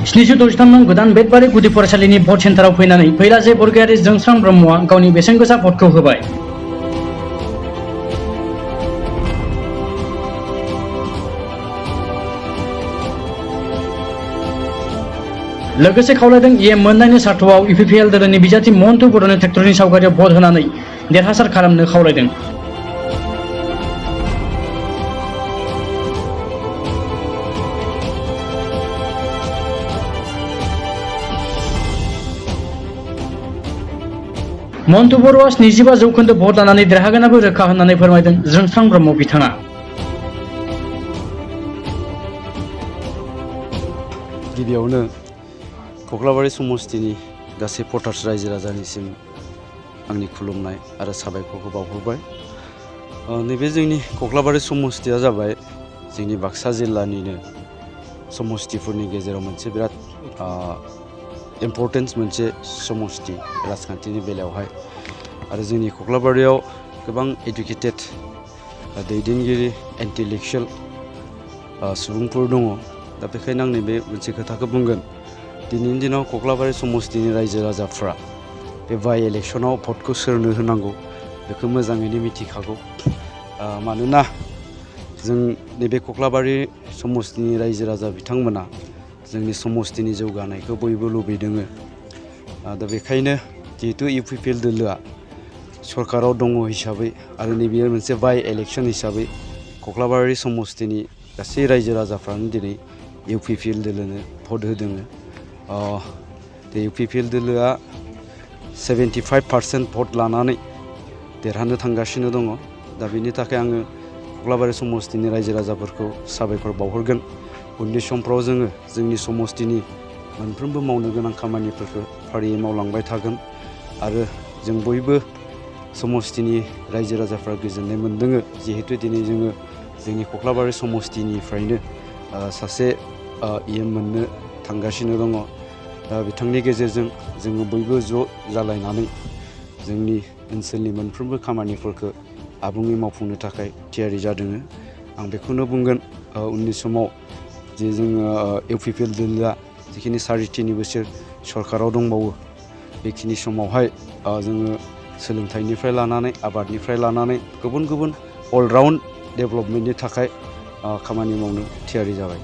763 नं गोदान बेतबारि गुदि फरायसालिनि भट सेन्टाराव फैनानै फैलाजे बरगयारि जोंस्रां ब्रह्मआ गावनि बेसेनगोसा भटखौ होबाय। लोगोसे खावलायदों इएम मोननायनि सार्थआव इउपिपिएल दोलोनि बिजाथि मन्टु बर'नि ट्रेक्टरनि सावगारियाव भट होनानै देरहासार खालामनो खावलायदों। मन्टु बर'आ 75% भट लानानै देरहागोनाबो रोखा होननानै फोरमायदों जोंस्रां ब्रह्म बिथाङा। गिबियावनो कक्लाबारि समस्तिनि गासै भटार्स रायजो राजानिसिम आंनि खुलुमनाय आरो साबायखरखौ बावहरबाय। नैबे जोंनि कक्लाबारि समस्तिया जाबाय जोंनि बाक्सा जिल्लानिनो समस्तिफोरनि गेजेराव मोनसे बिराद इम्पर्टेन्स मोनसे समस्ति राजखान्थिनि बेलायावहाय। आरो जोंनि कक्लाबारियाव गोबां एडुकेटेड दैदेनगिरि इन्टेलेक्सुवेल सुबुंफोर दङ। दा बेखायनो आं नैबे मोनसे खोथाखौ बुंगोन, दिनैनि दिनाव कक्लाबारि समस्तिनि रायजो राजाफ्रा बे बाइ इलेक्सनाव भटखौ सोरनो होनांगौ बेखौ मोजाङैनो मिथिखागौ। मानोना जों नैबे कक्लाबारि समस्तिनि रायजो राजा बिथांमोना जोंनि समस्तिनि जौगानायखौ बयबो लुबैदों। दा बेखायनो जिहेतु इउपिपिएल दोलोआ सरकाराव दङ हिसाबै आरो नैबे मोनसे बाइ इलेक्सन हिसाबै कक्लाबारि समस्तिनि गासै रायजो राजाफ्रानो दिनै इउपिपिएल दोलोनो भट होदों। इउपिपिएल दोलोआ 75% भट लानानै देरहानो थांगासिनो दङ। दा बेनि थाखाय आङो कक्लाबारि समस्तिनि रायजो राजाफोरखौ साबायखर बावहरगोन। उननि समफ्राव जोङो जोंनि समस्तिनि मोनफ्रोमबो मावनो गोनां खामानिफोरखौ फारियै मावलांबाय थागोन आरो जों बयबो समस्तिनि रायजो राजाफ्रा गोजोननाय मोनदों। जिहेतु दिनै जोङो जोंनि कक्लाबारि समस्तिनिफ्रायनो सासे इएम मोननो थांगासिनो दङ। दा बिथांनि गेजेरजों जोङो बयबो ज' जालायनानै जोंनि ओनसोलनि मोनफ्रोमबो खामानिफोरखौ आबुङै मावफुंनो थाखाय थियारि जादों। आं बेखौनो बुंगोन, उननि समाव जे जोङो इउपिपिएल दोलोआ जिखिनि 3.5 बोसोर सरकाराव दंबावो बेखिनि समावहाय जोङो सोलोंथाइनिफ्राय लानानै आबादनिफ्राय लानानै गुबुन गुबुन अलराउन्ड डेभेलपमेन्टनि थाखाय खामानि मावनो थियारि जाबाय।